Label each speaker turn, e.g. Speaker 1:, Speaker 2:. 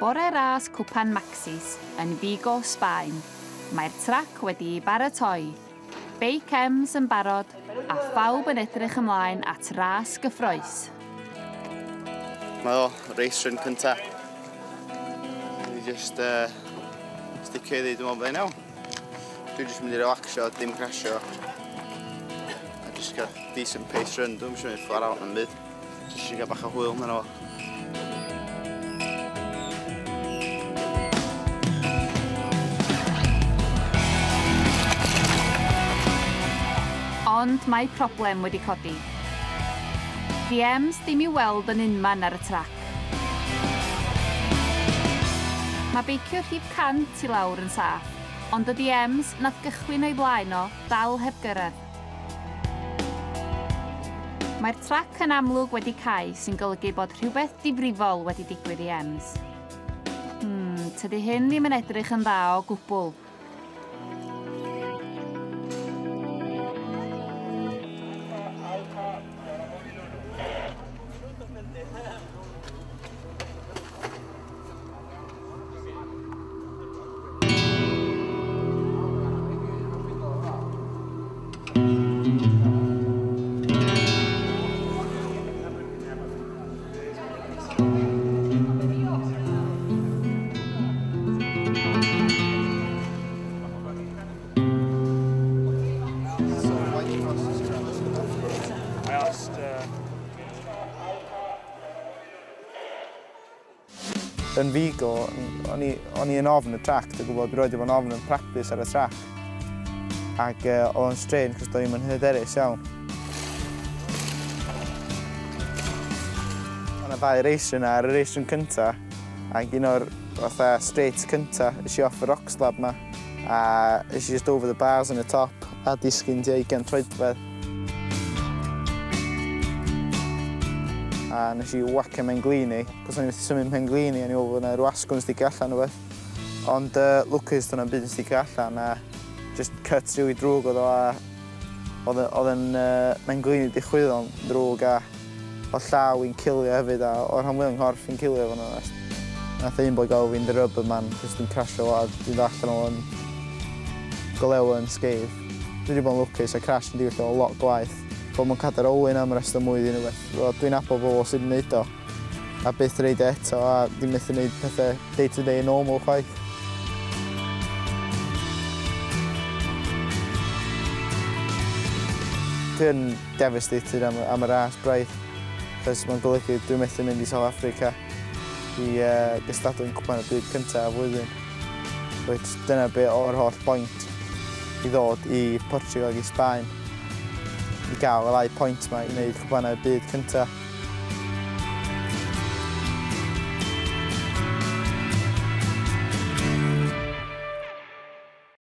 Speaker 1: Bore ras Cwpan Maxis yn Vigo, Sbaen. Mae'r trac wedi'i baratoi, beic Ems yn barod a phawb yn edrych ymlaen at ras gyffrous.
Speaker 2: Mae o, race run cynta. Dwi just sticio iddi, dwi'n meddwl byddai'n iawn. Dwi'n just mynd i relaxio, dim crasio. A just gael decent pace run, dwi'n eisiau mynd far out yn byd. Just eisiau gael bach o hwyl mewn o.
Speaker 1: Ond mae problem wedi codi. Di Ems ddim i'w weld yn unman ar y trac. Mae beicio rhif 100 i lawr yn saff, ond dydy Ems nath gychwyn o'i flaen o dal heb gyrraedd. Mae'r trac yn amlwg wedi cau, sy'n golygu bod rhywbeth difrifol wedi digwydd i Ems. Tydy hyn ddim yn edrych yn dda o gwbl.
Speaker 3: Yn Vigo, o'n i yn ofn y trac, dwi'n gwybod, dwi'n rhaid i fod yn ofn yn practice ar y trac. Ac oedd o'n strange, cos do'n i'm yn hyderus iawn. Oedd yna ddau race run ar y race run cynta, ac un o'r fatha straight cynta, es i off y rock slab ma, a es i just over the bars on the top, a disgyn tua 20 troedfedd. A nes i wacio mhen-glin i, cos o'n i methu symud mhen-glin i, o'n i'n meddwl bod yna rhyw asgwrn sticio allan o beth. Ond lwcus do'n na'm byd yn sticio allan, a just cut rili drwg oedd o, a oedd yn mhen-glin i di chwyddo'n drwg, a oedd llaw i'n cilio hefyd, a o'r rhan fwyaf yng nghorff i'n cilio fo'n onest. Nath un boi galw fi'n the rubber man, cos dwi'n crasio a dwi'n dod allan o'n golew yn sgeif. Dwi wedi bod yn lwcus a crash yn digwydd o lot gwaith. Bod mewn cadair olwyn am y rest o mlwyddyn neu beth. Wel, dwi'n nabod bobl sydd yn neud o, a byth reid e eto, a ddim methu neud pethau day to day normal chwaith. Dwi'n devastated am y ras braidd, cos mae'n golygu dwi'n methu mynd i South Africa i gystadlu yn Cwpan y Byd cyntaf y flwyddyn. Which dyna be o'r holl point i ddod i Portugal ac i Sbaen, i gael y ddau pwynt ma i wneud Cwpanau y Byd cyntaf.